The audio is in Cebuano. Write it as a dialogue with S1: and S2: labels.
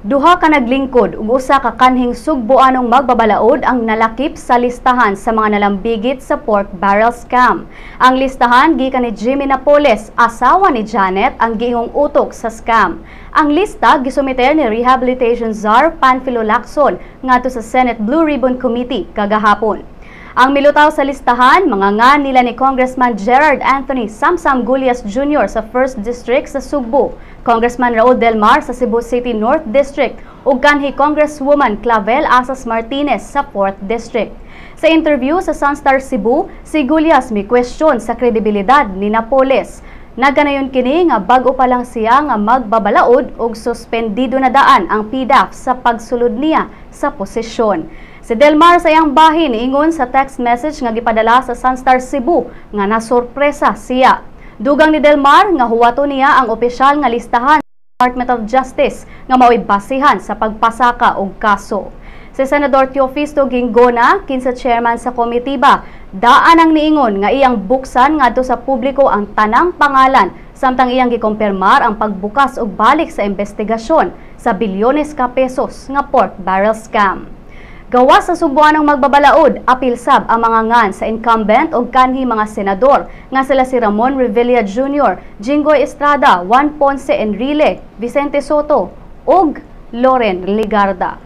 S1: Duha ka naglingkod ug usa ka kanhing Sugboanong magbabalaod ang nalakip sa listahan sa mga nalambigit sa pork barrel scam. Ang listahan gikan ni Jimmy Napoles, asawa ni Janet, ang giingong utok sa scam. Ang lista gisumiter ni Rehabilitation Czar Panfilo Lacson ngadto sa Senate Blue Ribbon Committee kagahapon. Ang milutaw sa listahan, mga ngan nila ni Congressman Gerard Anthony Samsam Gullas Jr. sa 1st District sa Sugbo, Congressman Raul Del Mar sa Cebu City North District, ug kanhi Congresswoman Clavel Asas Martinez sa 4th District. Sa interview sa Sunstar Cebu, si Gullas mi question sa kredibilidad ni Napoles. Naganayon kini nga bag-o pa lang siya nga magbabalaod ug suspendido na daan ang PDAF sa pagsulod niya sa posisyon. Si Del Mar sa iyang bahin ingon sa text message nga gipadala sa Sunstar Cebu nga nasorpresa siya. Dugang ni Del Mar nga huwato niya ang opisyal nga listahan sa Department of Justice nga mao'y basihan sa pagpasaka og kaso. Si Senador Teofisto Guingona, kinsa chairman sa komitiba, daan ang niingon nga iyang buksan ngadto sa publiko ang tanang pangalan samtang iyang gikompirmar ang pagbukas og balik sa investigasyon sa bilyones ka pesos nga pork barrel scam. Gawas sa Sugboanong magbabalaod, apil sab ang mga ngan sa incumbent o kanhi mga senador nga sila si Ramon Revilla Jr., Jinggoy Estrada, Juan Ponce Enrile, Vicente Sotto ug Loren Legarda.